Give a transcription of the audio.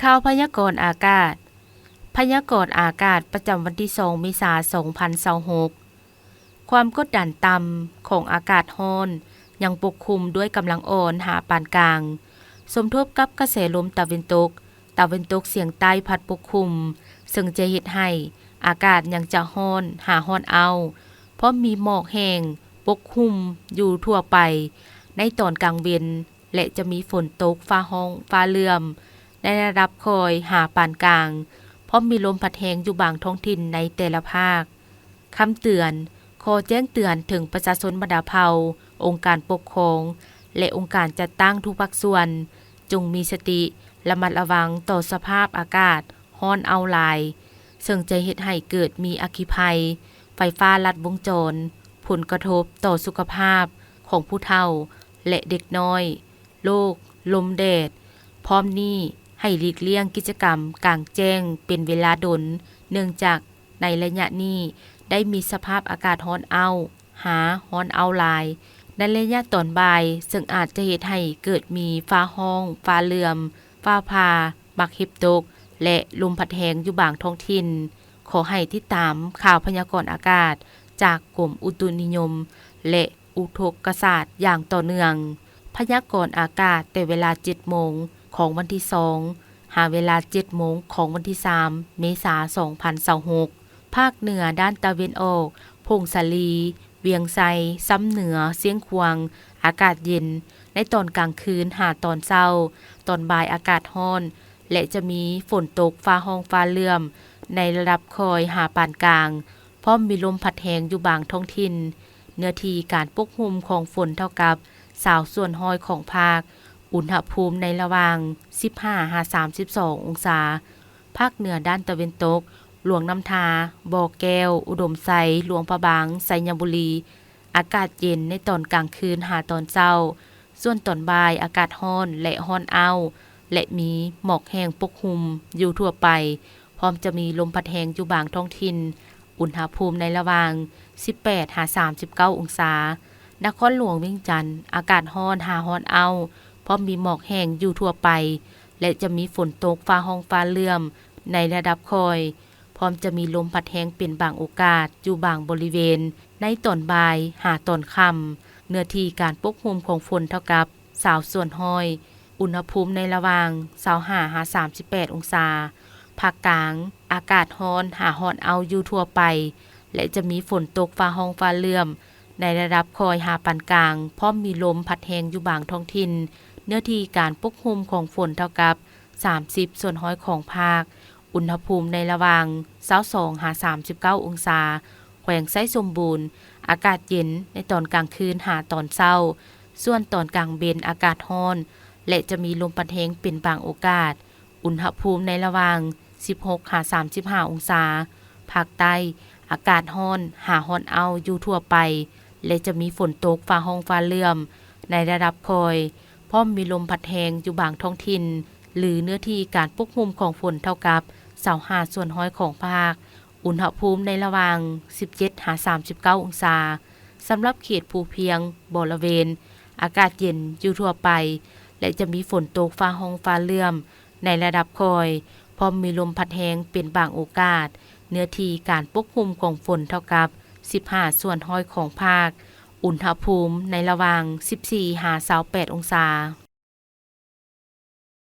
ຂ່າວພະຍາກອນອາກາດ. ພະຍາກອນອາກາດປະຈຳວັນທີສອງ ເມສາ ສອງພັນຊາວຫົກ. ຄວາມກົດດັນຕ່ຳຂອງອາກາດຮ້ອນຍັງປົກຄຸມດ້ວຍກຳລັງອ່ອນຫາປານກາງ, ສົມທົບກັບກະແສລົມຕາເວັນຕົກ, ຕາເວັນຕົກສຽງໃຕ້ພັດປົກຄຸມ, ເຊິ່ງຈະເຮັດໃຫ້ອາກາດຍັງຈະຮ້ອນຫາຮ້ອນອ້າວ, ພ້ອມມີໝອກແຫ້ງປົກຄຸມຢູ່ທົ່ວໄປໃນຕອນກາງເວັນ ແລະ ຈະມີຝົນຕົກຟ້າຮ້ອງຟ້າເຫຼື້ອມໃນລະດັບຄ່ອຍຫາປານກາງ, ພ້ອມມີລົມພັດແຮງຢູ່ບາງທ້ອງຖິ່ນໃນແຕ່ລະພາກ. ຄຳເຕືອນ, ຂໍແຈ້ງເຕືອນເຖິງປະຊາຊົນບັນດາເຜົ່າ, ອົງການປົກຄອງ ແລະ ອົງການຈັດຕັ້ງທຸກພາກສ່ວນ, ຈົ່ງມີສະຕິ, ລະມັດລະວັງຕໍ່ສະພາບອາກາດ ຮ້ອນອ້າວຫຼາຍ, ເຊິ່ງຈະເຮັດໃຫ້ເກີດມີອັກຄີໄພ, ໄຟຟ້າລັດວົງຈອນ, ຜົນກະທົບຕໍ່ສຸຂະພາບຂອງຜູ້ເຖົ້າ ແລະ ເດັກນ້ອຍ, ໂລກ, ລົມແດດ. ພ້ອມນີ້, ໃຫ້ຫຼີກລ່ຽງກິດຈະກຳກາງແຈ້ງເປັນເວລາດົນ, ເນື່ອງຈາກໃນໄລຍະນີ້ໄດ້ມີສະພາບອາກາດຮ້ອນອ້າວ ຫາຮ້ອນອ້າວຫຼາຍ. ໃນໄລຍະຕອນບ່າຍ, ເຊິ່ງອາດຈະເຮັດໃຫ້ເກີດມີຟ້າຮ້ອງ, ຟ້າເຫຼື້ອມ, ຟ້າຜ່າ, ໝາກເຫັບຕົກ ແລະ ລົມພັດແຮງຢູ່ບາງທ້ອງຖິ່ນ. ຂໍໃຫ້ຕິດຕາມຂ່າວພະຍາກອນອາກາດຈາກກົມອຸຕຸນິຍົມ ແລະ ອຸທົກກະສາດຢ່າງຕໍ່ເນື່ອງ. ພະຍາກອນອາກາດແຕ່ເວລາເຈັດໂມງຂອງວັນທີສອງ ຫາເວລາເຈັດໂມງຂອງວັນທີສາມ ເມສາ ສອງພັນຊາວຫົກ. ພາກເໜືອດ້ານຕາເວັນອອກ, ຜົ້ງສາລີ, ວຽງໄຊ, ຊຳເໜືອ, ຊຽງຂວາງ, ອາກາດເຢັນໃນຕອນກາງຄືນຫາຕອນເຊົ້າ, ຕອນບ່າຍອາກາດຮ້ອນ ແລະ ຈະມີຝົນຕົກຟ້າຮ້ອງຟ້າເຫຼື້ອມໃນລະດັບຄ່ອຍຫາປານກາງ, ພ້ອມມີລົມພັດແຮງຢູ່ບາງທ້ອງຖິ່ນ. ເນື້ອທີ່ການປົກຄຸມຂອງຝົນເທົ່າກັບຊາວສ່ວນຮ້ອຍຂອງພາກ, ອຸນຫະພູມໃນລະຫວ່າງສິບຫ້າຫາສາມສິບສອງອົງສາ. ພາກເໜືອດ້ານຕາເວັນຕົກ, ຫຼວງນ້ຳທາ, ບໍ່ແກ້ວ, ອຸດົມໄຊ, ຫຼວງພະບາງ, ໄຊຍະບູລີ, ອາກາດເຢັນໃນຕອນກາງຄືນຫາຕອນເຊົ້າ, ສ່ວນຕອນບ່າຍອາກາດຮ້ອນ ແລະ ຮ້ອນອ້າວ ແລະ ມີໝອກແຫ້ງປົກຄຸມຢູ່ທົ່ວໄປ, ພ້ອມຈະມີລົມພັດແຮງຢູ່ບາງທ້ອງຖິ່ນ, ອຸນຫະພູມໃນລະຫວ່າງສິບແປດຫາສາມສິບເກົ້າອົງສາ. ນະຄອນຫຼວງວຽງຈັນ, ອາກາດຮ້ອນຫາຮ້ອນອ້າວ, ພ້ອມມີໝອກແຫ້ງຢູ່ທົ່ວໄປ ແລະ ຈະມີຝົນຕົກຟ້າຮ້ອງຟ້າເຫຼື້ອມໃນລະດັບຄ່ອຍ, ພ້ອມຈະມີລົມພັດແຮງເປັນບາງໂອກາດຢູ່ບາງບໍລິເວນໃນຕອນບ່າຍຫາຕອນຄ່ຳ. ເນື້ອທີ່ການປົກຄຸມຂອງຝົນເທົ່າກັບຊາວສ່ວນຮ້ອຍ, ອຸນຫະພູມໃນລະຫວ່າງຊາວຫ້າຫາສາມສິບແປດອົງສາ. ພາກກາງ, ອາກາດຮ້ອນຫາຮ້ອນອ້າວຢູ່ທົ່ວໄປ ແລະ ຈະມີຝົນຕົກຟ້າຮ້ອງຟ້າເຫຼື້ອມໃນລະດັບຄ່ອຍຫາປານກາງ, ພ້ອມມີລົມພັດແຮງຢູ່ບາງທ້ອງຖິ່ນ. ເນື້ອທີ່ການປົກຄຸມຂອງຝົນເທົ່າກັບສາມສິບສ່ວນຮ້ອຍຂອງພາກ, ອຸນຫະພູມໃນລະຫວ່າງຊາວສອງຫາສາມສິບເກົ້າອົງສາ. ແຂວງໄຊສົມບູນ, ອາກາດເຢັນໃນຕອນກາງຄືນຫາຕອນເຊົ້າ, ສ່ວນຕອນກາງເວັນອາກາດຮ້ອນ ແລະ ຈະມີລົມພັດແຮງເປັນບາງໂອກາດ, ອຸນຫະພູມໃນລະຫວ່າງສິບຫົກຫາສາມສິບຫ້າອົງສາ. ພາກໃຕ້, ອາກາດຮ້ອນຫາຮ້ອນອ້າວຢູ່ທົ່ວໄປ ແລະ ຈະມີຝົນຕົກຟ້າຮ້ອງຟ້າເຫຼື້ອມໃນລະດັບຄ່ອຍ, ພ້ອມມີລົມພັດແຮງຢູ່ບາງທ້ອງຖິ່ນ ຫຼື ເນື້ອທີ່ການປົກຄຸມຂອງຝົນເທົ່າກັບຊາວຫ້າສ່ວນຮ້ອຍຂອງພາກ, ອຸນຫະພູມໃນລະຫວ່າງສິບເຈັດຫາສາມສິບເກົ້າອົງສາ. ສຳລັບເຂດພູພຽງບໍລະເວນ, ອາກາດເຢັນຢູ່ທົ່ວໄປ ແລະ ຈະມີຝົນຕົກຟ້າຮ້ອງຟ້າເຫຼື້ອມໃນລະດັບຄ່ອຍ, ພ້ອມມີລົມພັດແຮງເປັນບາງໂອກາດ. ເນື້ອທີ່ການປົກຄຸມຂອງຝົນເທົ່າກັບສິບຫ້າສ່ວນຮ້ອຍຂອງພາກ, ອຸນຫະພູມໃນລະຫວ່າງສິບສີ່ຫາຊາວແປດອົງສາ.